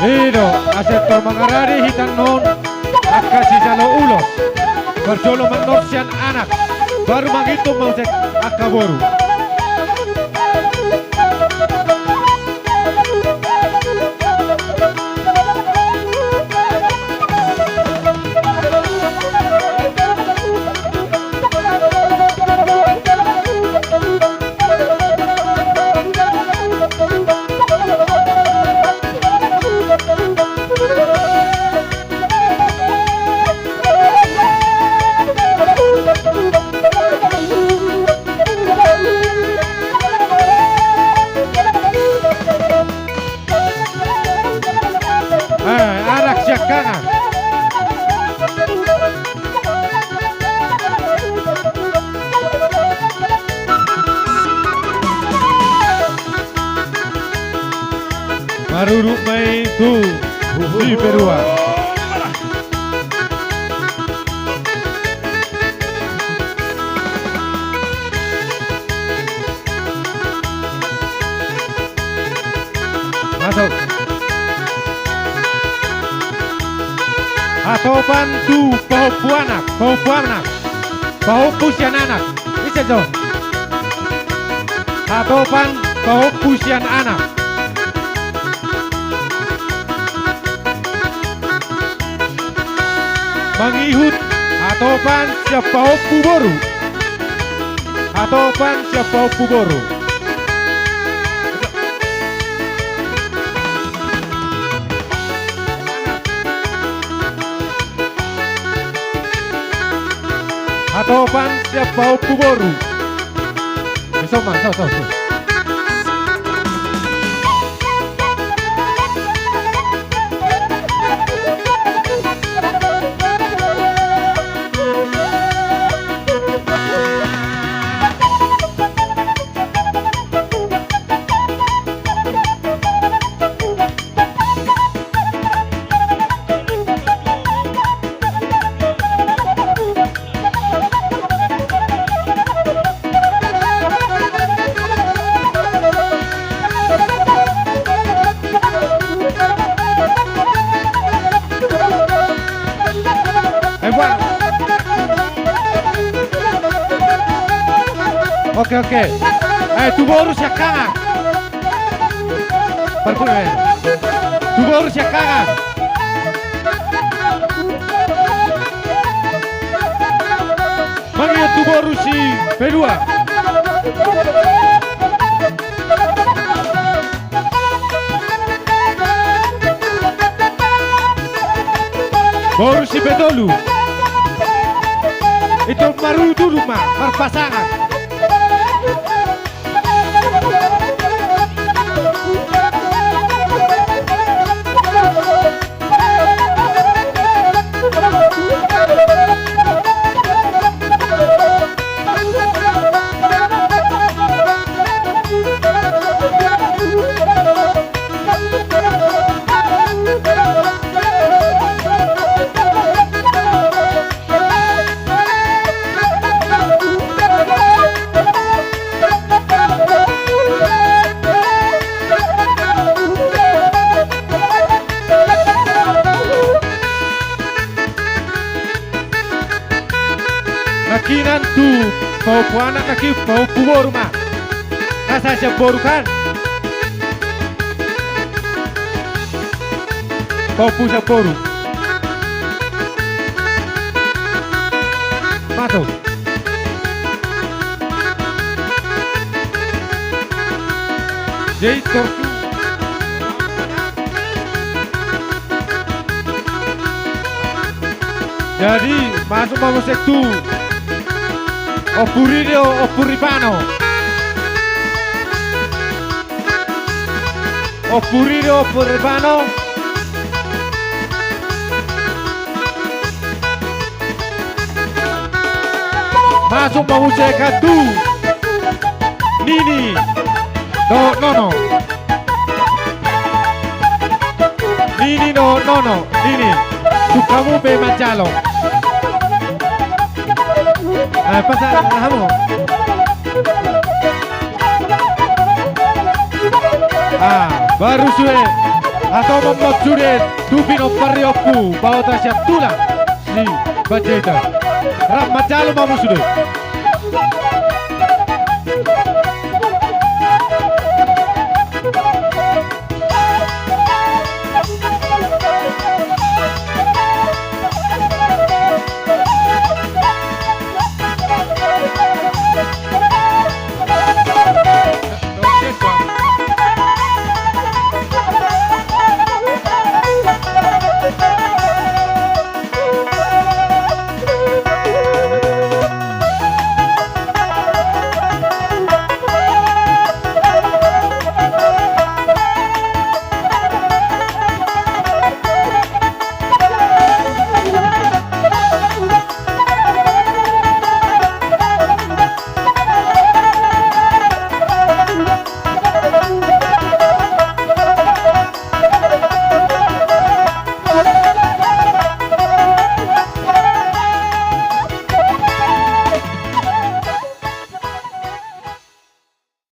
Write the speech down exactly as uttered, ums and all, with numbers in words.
I do, asa tor mangarade hita annon angka sijalo ulos. Parjolo mandok sian anak, baru mangitung ma muse angka boru. Eh, arak siangkangan. Marudut ma i tu si Perua. Masuk. Hatopan tu pahompu anak, pahompu anak, pahompu sian anak. Ise jo? Hatopan pahompu sian anak. Mangihut hatopan sian pahompu boru. Hatopan sian pahompu boru. Hatopan sian pahompu boru. Eh, so ma, so, so, so. Eh, buat. Oke, oke. Eh, tu boru siangkangan. Parpun, eh. Tu boru siangkangan. Mangihut tu boru si P dua. Boru si P tolu. Itu marudut ma, marpasangan. Nangkinan tu pahompu anak, nangkin pahompu boru ma. Asa sian boru kan. Pahompu sian boru. Masuk. Jadi, tor-, jadi, masuk ma muse tu. Ompu Rido, Ompu Ripano. Ompu Rido, Ompu Ripano. Masuk ma muse kan tu Nini dohot Nono. Nini dohot Nono, Nini. Tung hamu pe manjalo. Eh, pasahat hamu. Ah, baru sue. Hatomon ma sude tu pinompar ni ompu Baota sian tulang ni Panjaitan. Rap manjalo ma hamu sude.